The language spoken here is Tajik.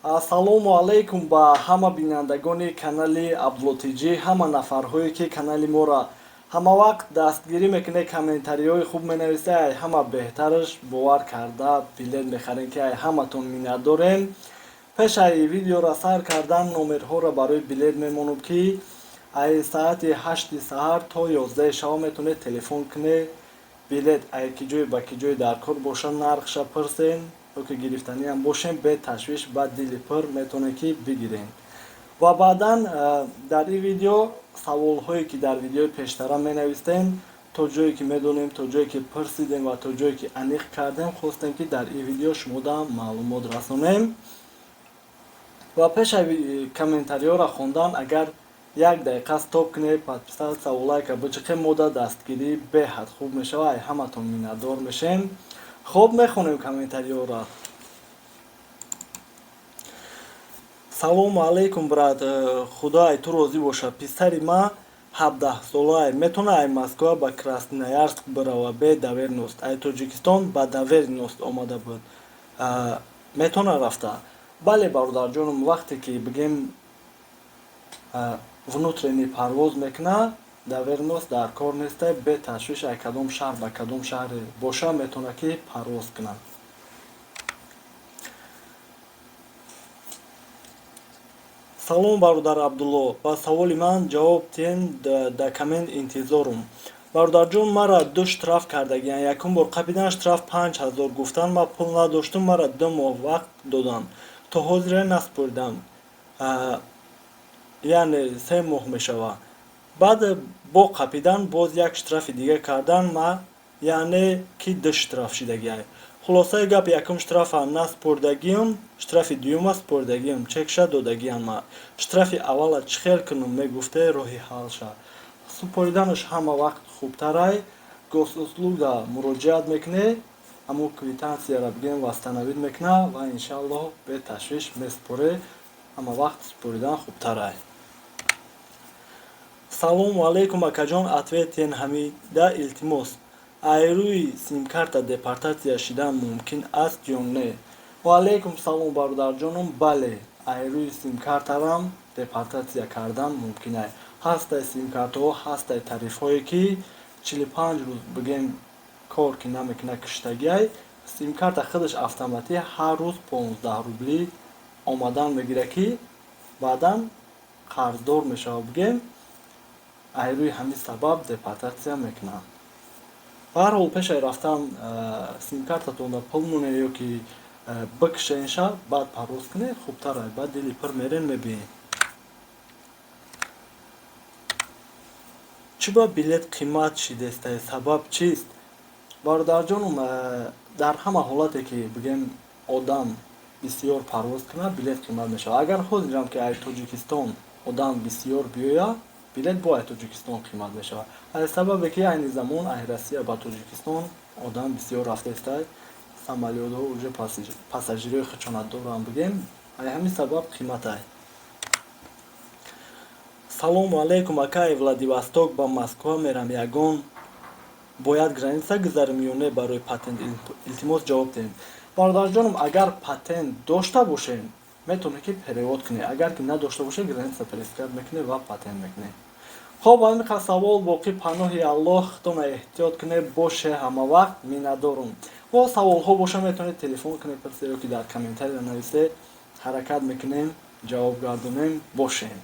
Ассалому алайкум ба ҳама бинандагони канали Абдулло ТЖ, ҳама нафарҳое, ки канали моро ҳама вақт дастгирӣ мекунед, комментариҳои хуб менависед, ай ҳама беҳтараш бовар карда билет мехарем, ки ай ҳаматон миннатдорем. Пеш ай видеоро сар кардан номерҳоро барои билет мемонам, ки ай саати 8 саҳар то 11 шава метавонед телефон кунед, билет ай ки ҷой ба ки ҷой дар кор боша нархша пурсен, ё ки гирифтаниам бошем, беташвиш ба дили пур метавонед, ки бигирем. Ва баъдан дар ин видео саволҳое, ки дар видеои пештара менавистем, то ҷое ки медонем, то ҷое ки пурсидем ва то ҷое ки аниқ кардем, хостем, ки дар ин видео шумода маълумот расонем. Ва пешаи комментариҳоро хондан агар як дақиқа стоп кунед, подписаться ва лайка бичиқем, мода дастгирӣ беҳад хуб мешавад, ай ҳаматон миннатдор мешем. Хоб, мехонем комментариҳоро. Салому алайкум, брат, худо ай ту розӣ бошад. Писари ма 17-солаай, метавонад ай Москва ба Красноярск бирава бе доверенность? Ай Тоҷикистон ба доверенность омада буд, метавонад рафта? Бале, бародарҷонам, вақте ки бигем внутренний парвоз мекунад, доверенность дар кор неста, беташвиш ай кадом шаҳр ба кадом шаҳре боша, метавонад, ки парвоз кунад. Салом, бародар Абдулло, ба саволи ман ҷавоб тиҳен, да коммент интизорум. Бародарҷон, мара ду штраф кардагиянд. Якум бор қапидан, штраф 5000 гуфтан, ман пул надоштум, мара 2 моҳ вақт доданд, то ҳозира наспурдам, яъне 3 моҳ мешавад. Баъд бо қапидан, боз як штрафи дига кардан, ма яъне ки ду штраф шидагиай. Хулосаи гап, якум штрафа наспурдагиам, штрафи дуюма спурдагиам, чекша додагиам. Ма штрафи аввала чӣ хел кунам, мегуфте роҳи ҳалша? Супориданаш ҳама вақт хубтарай. Госуслуга муроҷиат мекунед, ҳамун квитансияро бигем восстановить мекунад ва иншааллоҳ беташвиш месупоре. Ҳама вақт супоридан хубтарай. Салому алайкум, акаҷон, ответ тиҳен ҳамида, илтимос. Ай рӯи симкарта депортатсия шидан мумкин аст ё не? Ва алайкум салом, бародарҷонам. Бале, ай рӯи симкартарам депортатсия кардан мумкин ай. Ҳастай симкартаҳо, ҳастай тарифҳое, ки 45 рӯз бигем кор ки намекунад, киштагиай симкарта, худаш автоматӣ ҳар рӯз 15 рублӣ омадан мегирад, ки баъдан қарздор мешавад бигем, ай рӯи ҳамин сабаб депортатсия мекунанд. Ба ҳар ҳол, пешаи рафтан симкартатонда пул монед ё ки бикшенша, баъд парвоз кунед, хубтар ай, баъд дили пур мерен, мебиен. Чӣ ба билет қимат шидестай, сабаб чист? Бародарҷонум, дар ҳама ҳолате ки бигем одам бисёр парвоз кунад, билет қимат мешавад. Агар ҳозирам ки ай Тоҷикистон одам бисёр биёяд, билет бо ай Тоҷикистон қимат мешавад, аз сабабе ки айни замон ай Россия ба Тоҷикистон одам бисёр рафтаистай, самолётҳо уже пассажирои худшона доранд бигем, ай ҳамин сабаб қиматай. Салому алайкум, акай, Владивосток ба Москва мерам, ягон бояд граница гузарем ё не барои патент? Илтимос, ҷавоб диҳем. Бародарҷонам, агар патент дошта бошем, метавонед, ки перевод кунед, агар ки надошта бошед, граница пересекать мекунед ва патент мекунед. Хоб, ҳамин қадр савол боқӣ. Паноҳи Аллоҳ, худтона эҳтиёт кунед, боше ҳама вақт, миннатдорум. Бо саволҳо боша, метавонед телефон кунед, пурсед ё ки дар комментария нависед, ҳаракат мекунем, ҷавоб гардонем. Бошем.